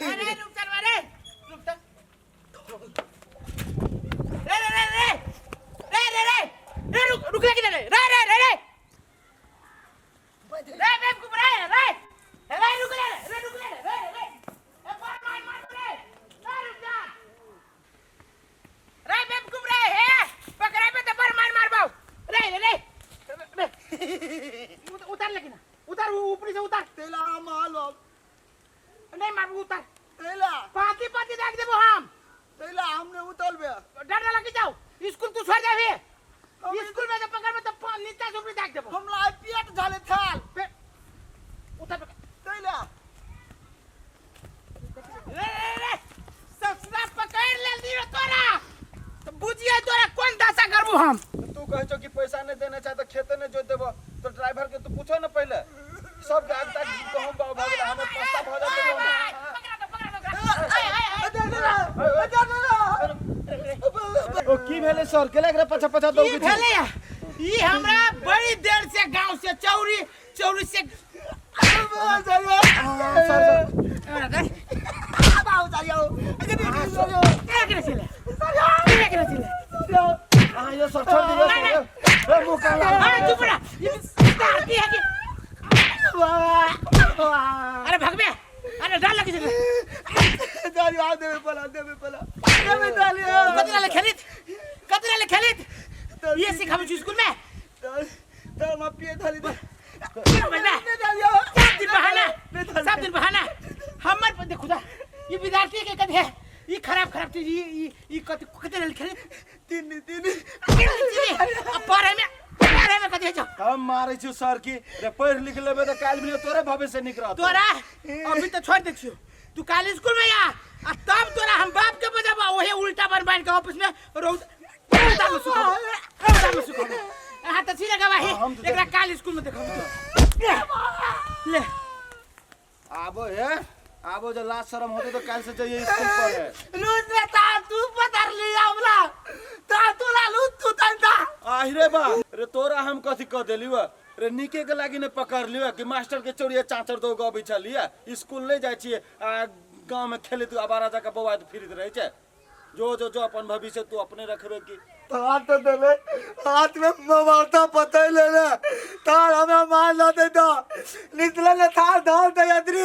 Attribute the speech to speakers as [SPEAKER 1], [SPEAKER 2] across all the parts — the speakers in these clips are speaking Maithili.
[SPEAKER 1] अरे रुक चल रे, रुक त रे रे रे रे रे रे रे रे, रुक रुक लगी रे रे रे रे रे रे बेवकूफ रे रे रे, रुक ले रे, रुक ले रे रे रे, ए मार मार मार रे रे, रुक जा रे बेवकूफ रे, हे पकड़े पे तो पर मार मार बाऊ रे रे रे रे, उतार लेकिन उतार, ऊपरी से उतार।
[SPEAKER 2] तेला मालो।
[SPEAKER 1] नहीं मार, उतार।
[SPEAKER 2] तेला।
[SPEAKER 1] पाती पाती देख देबो हम।
[SPEAKER 2] तेला हमने उतरबे।
[SPEAKER 1] डर डर लगी जाओ, स्कूल तू छोड़ जाबे, स्कूल में तो पकड़ में तो नीचा से ऊपरी देख देबो।
[SPEAKER 2] हमरा पेट झाले थाल।
[SPEAKER 1] उतार पकड़।
[SPEAKER 2] तेला।
[SPEAKER 1] रे रे रे, ससुरा पकड़ ले लियो तोरा तो बुझिए तोरा कोन दशा करबो हम।
[SPEAKER 3] तू कहै छौ कि पैसा नहीं देने चाहे तो खेते नहीं जोत देबो, तो ड्राइवर के तू पूछो ना पहले। सब के आग तक गहूं बाव भऽ गेलै, हमर पस्ता भऽ जेतै गहूं।
[SPEAKER 1] पकड़ा दो, पकड़ा दो, आय आय आय।
[SPEAKER 3] ओ की भेलै सर, केला एकरा पाछा पाछा
[SPEAKER 1] की
[SPEAKER 3] दौगै छी?
[SPEAKER 1] भेलै या? ई हमरा बड़ी देर से गांव से चौरी चौरी से
[SPEAKER 3] सर सर
[SPEAKER 1] केकरा छलै? केकरा छलै?
[SPEAKER 3] अहाँ यो सर छोड़ दियौ सर, ए मुँह कान लागल।
[SPEAKER 1] अरे चुप रह, ई दादी है कि अरे भगबे, अरे डर लगी छलै। कति ले खेलित, कति ले खेलित, ये सिखाबै छी स्कूल में? सब दिन बहाना, सब दिन बहाना। हमर पर देखो दा, ये विद्यार्थी के कथी है, ये खराब खराब चीज, ये ये ये कति कति ले खेलित
[SPEAKER 2] तीन तीन
[SPEAKER 1] अब पढ़े में, पढ़े में कथी है जो
[SPEAKER 3] हम मारै छियौ सर की रे, पढ़ि लिख लेबै तऽ काल्हि भेलै तोरे भविष्य नीक रहतौ।
[SPEAKER 1] तोरा अभी तो छोड़ दे छियो, तू काल स्कूल में आ, आ तब तोरा हम बाप के बजाबो, वही उल्टा बन बन के ऑफिस में रौद रौदा में सुखाबो, रौदा में सुखाबो। अहाँ तऽ छी ने गवाही,
[SPEAKER 3] हम तऽ
[SPEAKER 1] एकरा काल स्कूल में देखब। ले
[SPEAKER 3] आबो हे, आबो जे लाज शरम होतै तऽ काल्हि से जइयै स्कूल पढ़े। आहि रे बा रे, तोरा हम कथी कह देलियो रे? नीके के लागी ने पकड़ लियो कि मास्टर के चोरिया चाचर दो गबै छलियै, स्कूल नहीं जाइ छियै आ गाँव में खेलैत आवारा जकाँ बौआइत फिरैत रहै छै। जो जो जो अपन भविष्य तू अपने रखबे की।
[SPEAKER 2] हाथ तो देले, हाथ में ममता पता ही लेने तार हमरा मार ना दे दो निकले ने थार धार दे यात्री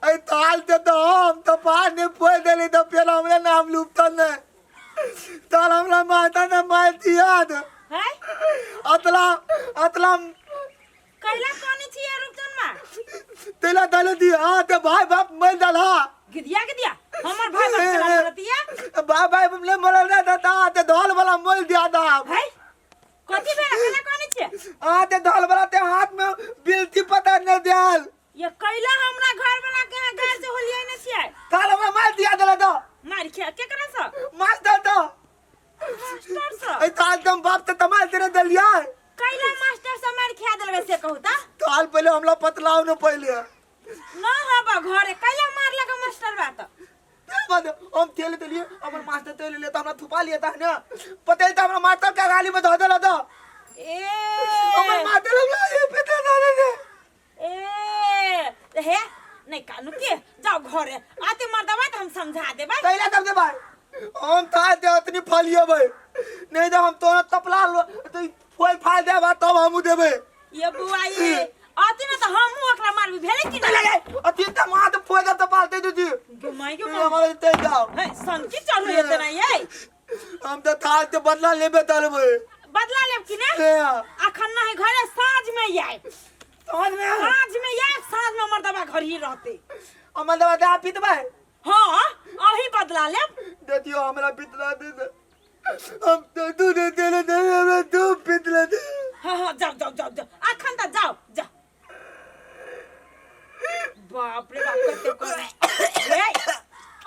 [SPEAKER 2] ऐ ताल दे दो, हम तो पार ने पोए देली तो फिर हमरा नाम लूपतन ने तार हमरा माता ने मार दिया दे।
[SPEAKER 4] है
[SPEAKER 2] अतला अतला
[SPEAKER 4] कैला कोनी छियै रूपचन मा?
[SPEAKER 2] तेला डाले दिया, हाँ ते भाई बाप मर डाला।
[SPEAKER 4] गिदिया गिदिया हमर भाई बाप चला मरतिया।
[SPEAKER 2] भाई भाई ने मरल ना था, ते धोल वाला मर दिया था।
[SPEAKER 4] है कथी भेला, कैला कोनी छियै?
[SPEAKER 2] हाँ ते धोल वाला ते हाथ में बिलती पता न दियाल।
[SPEAKER 4] ये कैला हमरा घर वाला के घर से होलियै ने छियै?
[SPEAKER 2] ताल हमरा मार दिया देला तो।
[SPEAKER 4] मार खिया केकरा से?
[SPEAKER 2] मार दे तो।
[SPEAKER 4] मास्टर से?
[SPEAKER 2] ए ताल तुम बाप ते तमाल तेरे दलिया।
[SPEAKER 4] कैला मास्टर से मार खिया देलबै से कहू त?
[SPEAKER 2] ताल पहले हमला पतलाव न पहले।
[SPEAKER 4] न हबा घरे कैला मारलक मास्टर बा त?
[SPEAKER 2] बाद हम तेल देलिए, हमर मास्टर तेल लिए त हमरा थुपा लिया था ना। पता ही त हमरा मास्टर के गाली में धो देला तो।
[SPEAKER 4] ए
[SPEAKER 2] हमर मास्टर हमरा ये पता ना दे।
[SPEAKER 4] ए हे नहीं कानू के जाओ घरे आते मर्दवा त हम समझा देबै।
[SPEAKER 2] कैला तब दे भाई, हम था दे उतनी फलिए भाई, नहीं तो हम तोरा तपला लो तो फोल फाल देबा तब हमू देबै।
[SPEAKER 4] ये बुआ ये आती ना तो हमहू ओकरा मारबी भेलै कि
[SPEAKER 2] चले
[SPEAKER 4] नहीं?
[SPEAKER 2] गए अति त मां तो फोल दे तपाल दे दीदी।
[SPEAKER 4] गे माय गे
[SPEAKER 2] ये हमारे ते जाओ।
[SPEAKER 4] हे सनकी चढ़ू एते ना ये।
[SPEAKER 2] हम तो था ते बदला लेबे तलबै।
[SPEAKER 4] बदला लेब कि ने?
[SPEAKER 2] हे
[SPEAKER 4] अखन नहीं घरे साँझ में आए।
[SPEAKER 2] साँझ में?
[SPEAKER 4] साँझ में आए, साँझ में मर्दवा घर ही रहते।
[SPEAKER 2] हमर दवा दे पीतबै?
[SPEAKER 4] हाँ अही बदला लेब।
[SPEAKER 2] देखियो हमरा पितला दे दे, हम तो दूध दे दे दे, हमरा दूध पितला दे।
[SPEAKER 4] हाँ हाँ जाओ जाओ जाओ जाओ अखन त जाओ जाओ। बाप रे बाप कते करे ए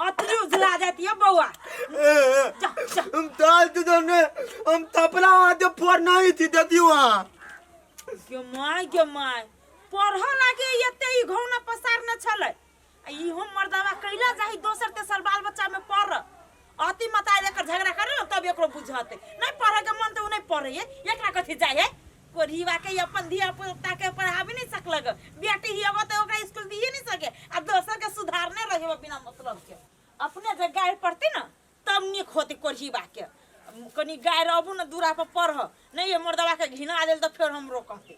[SPEAKER 4] अतरी उजला जाती है बउआ। जा जा।
[SPEAKER 2] हम दाल दे दो ने, हम तपला हाथ फोड़ नहीं थी देती वहाँ।
[SPEAKER 4] गे my गे my, पढ़ लागे एते ई घौना पसार न छलै। आ इहो मर्दवा कैला जाही दोसर तेसर बाल बच्चा में पढ़ अति मताई एकर झगड़ा करे न तब एकरो बुझते नहीं। पढ़े के मन त उ नहीं पढ़े, एकरा कथी जाय है?
[SPEAKER 5] कोढ़ीवा के अपन धिया पुता के पढ़ाबे नहीं सकलक, बेटी ही अब तो ओकरा स्कूल दिए नहीं सके आ दोसर के सुधारने रहे बिना मतलब के। अपने जे गाय पड़ती ना तब निक होती कोढ़ीवा के। कनी गाय रहबू ना दूरा पर पढ़ नहीं, ये मर्दवा के घिना देल तो फिर हमरो कहते।